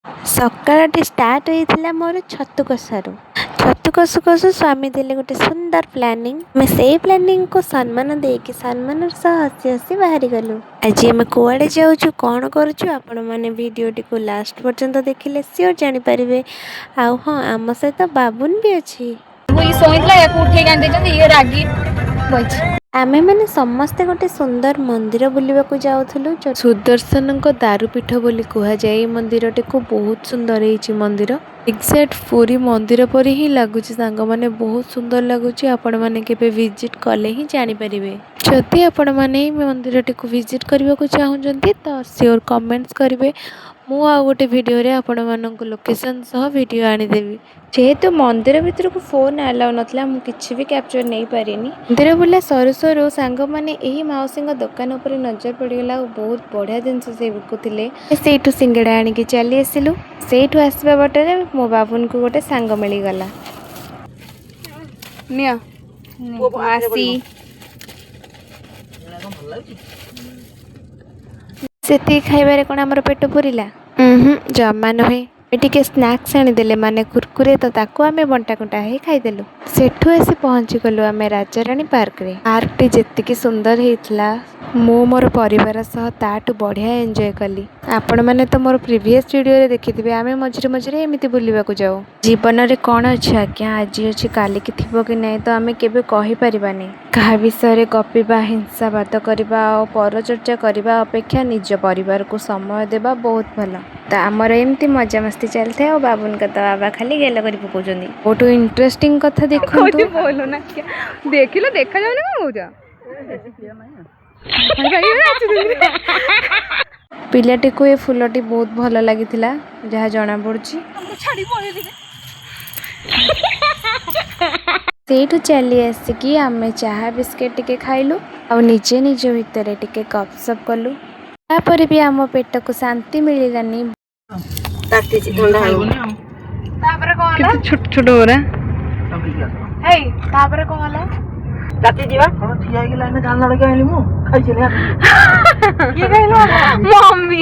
ସକାଳଟି start ହେଇଥିଲା ମୋର ଛତୁ କଷାରୁ। ଛତୁ କଷୁ କଷୁ ସ୍ୱାମୀ ଦେଲେ ଗୋଟେ ସୁନ୍ଦର ପ୍ଲାନିଂ। ଆମେ ସେଇ ପ୍ଲାନିଂକୁ ସମ୍ମାନ ଦେଇକି ସମ୍ମାନର ସହ ହସି ହସି ବାହାରି ଗଲୁ। ଆଜି ଆମେ କୁଆଡ଼େ ଯାଉଛୁ, କ'ଣ କରୁଛୁ, ଆପଣମାନେ ଭିଡ଼ିଓଟିକୁ ଲାଷ୍ଟ ପର୍ଯ୍ୟନ୍ତ ଦେଖିଲେ ସିଓର ଜାଣିପାରିବେ। ଆଉ ହଁ, ଆମ ସହିତ ବାବୁନ ବି ଅଛି। ଇଏ ଶୋଇଥିଲା, ୟାକୁ ଉଠେଇକି ଆଣି ଦେଇଛନ୍ତି। ଇଏ ରାଗି ବଇଛି। ଆମେମାନେ ସମସ୍ତେ ଗୋଟେ ସୁନ୍ଦର ମନ୍ଦିର ବୁଲିବାକୁ ଯାଉଥିଲୁ। ସୁଦର୍ଶନଙ୍କ ଦାରୁପୀଠ ବୋଲି କୁହାଯାଏ ଏଇ ମନ୍ଦିରଟିକୁ। ବହୁତ ସୁନ୍ଦର ହେଇଛି ମନ୍ଦିର। ଏକ୍ଜାକ୍ଟ ପୁରୀ ମନ୍ଦିର ପରି ହିଁ ଲାଗୁଛି ସାଙ୍ଗମାନେ, ବହୁତ ସୁନ୍ଦର ଲାଗୁଛି। ଆପଣମାନେ କେବେ ଭିଜିଟ୍ କଲେ ହିଁ ଜାଣିପାରିବେ। ଯଦି ଆପଣମାନେ ଏଇ ମନ୍ଦିରଟିକୁ ଭିଜିଟ୍ କରିବାକୁ ଚାହୁଁଛନ୍ତି, ତ ସିଓର କମେଣ୍ଟସ୍ କରିବେ। ମୁଁ ଆଉ ଗୋଟେ ଭିଡ଼ିଓରେ ଆପଣମାନଙ୍କୁ ଲୋକେସନ୍ ସହ ଭିଡ଼ିଓ ଆଣିଦେବି। ଯେହେତୁ ମନ୍ଦିର ଭିତରକୁ ଫୋନ୍ ଆଲାଉ ନଥିଲା, ମୁଁ କିଛି ବି କ୍ୟାପଚର୍ ନେଇପାରିନି। ମନ୍ଦିର ବୁଲା ସରୁ ସରୁ ସାଙ୍ଗମାନେ, ଏହି ମାଉସୀଙ୍କ ଦୋକାନ ଉପରେ ନଜର ପଡ଼ିଗଲା ଆଉ ବହୁତ ବଢ଼ିଆ ଜିନିଷ ସେ ବିକୁଥିଲେ। ସେଇଠୁ ସିଙ୍ଗଡ଼ା ଆଣିକି ଚାଲି ଆସିଲୁ। ସେଇଠୁ ଆସିବା ବାଟରେ ମୋ ବାବୁନକୁ ଗୋଟେ ସାଙ୍ଗ ମିଳିଗଲା। ନିଅ ଆସି। ସେତିକି ଖାଇବାରେ କ'ଣ ଆମର ପେଟ ପୁରିଲା? ହୁଁ, ଜମା ନୁହେଁ। ଟିକେ ସ୍ନାକ୍ସ ଆଣିଦେଲେ, ମାନେ କୁରକୁରେ, ତ ତାକୁ ଆମେ ବଣ୍ଟା କୁଣ୍ଟା ହେଇ ଖାଇଦେଲୁ। ସେଠୁ ଆସି ପହଞ୍ଚିଗଲୁ ଆମେ ରାଜାରାଣୀ ପାର୍କରେ। ପାର୍କଟି ଯେତିକି ସୁନ୍ଦର ହେଇଥିଲା, ମୁଁ ମୋର ପରିବାର ସହ ତାଠୁ ବଢ଼ିଆ ଏନ୍ଜୟ କଲି। ଆପଣମାନେ ତ ମୋର ପ୍ରିଭିୟସ୍ ଭିଡ଼ିଓରେ ଦେଖିଥିବେ, ଆମେ ମଝିରେ ମଝିରେ ଏମିତି ବୁଲିବାକୁ ଯାଉ। ଜୀବନରେ କ'ଣ ଅଛି ଆଜ୍ଞା? ଆଜି ଅଛି, କାଲିକି ଥିବ କି ନାହିଁ, ତ ଆମେ କେବେ କହିପାରିବାନି। କାହା ବିଷୟରେ ଗପିବା, ହିଂସାବାଦ କରିବା ଆଉ ପରଚର୍ଚ୍ଚା କରିବା ଅପେକ୍ଷା ନିଜ ପରିବାରକୁ ସମୟ ଦେବା ବହୁତ ଭଲ। ତ ଆମର ଏମିତି ମଜାମସ୍ତି ଚାଲିଥାଏ ଆଉ ବାବୁନଙ୍କ ତ ବାବା ଖାଲି ଗେଲ କରି ପକାଉଛନ୍ତି। ସବୁଠୁ ଇଣ୍ଟରେଷ୍ଟିଂ କଥା ଦେଖନ୍ତୁ। ବୋଲ ନା, ଦେଖିଲ, ଦେଖାଯାଉନି, କଣ କହୁଛ? ପିଲାଟିକୁ ଏ ଫୁଲଟି ବହୁତ ଭଲ ଲାଗିଥିଲା, ଯାହା ଜଣାପଡ଼ୁଛି। ଛାଡ଼ି ପଳେଇଲି। ସେଇଠୁ ଚାଲି ଆସିକି ଆମେ ଚାହା ବିସ୍କିଟ୍ ଟିକେ ଖାଇଲୁ ଆଉ ନିଜେ ନିଜ ଭିତରେ ଟିକେ ଗପସପ୍ କଲୁ। ତାପରେ ବି ଆମ ପେଟକୁ ଶାନ୍ତି ମିଳିଲାନି। ତାପରେ କଣ ହେଲା? ଛୋଟ ଛୋଟ ଗୁରା। ହେଇ, ତାପରେ କଣ ହେଲା? ଠିଆ ହେଇକି ଲାଇନରେ ଧାନ ଲଗେଇ ଆଣିଲି, ମୁଁ ଖାଇଥିଲି। କିଏ ଖାଇଲ? ମମି।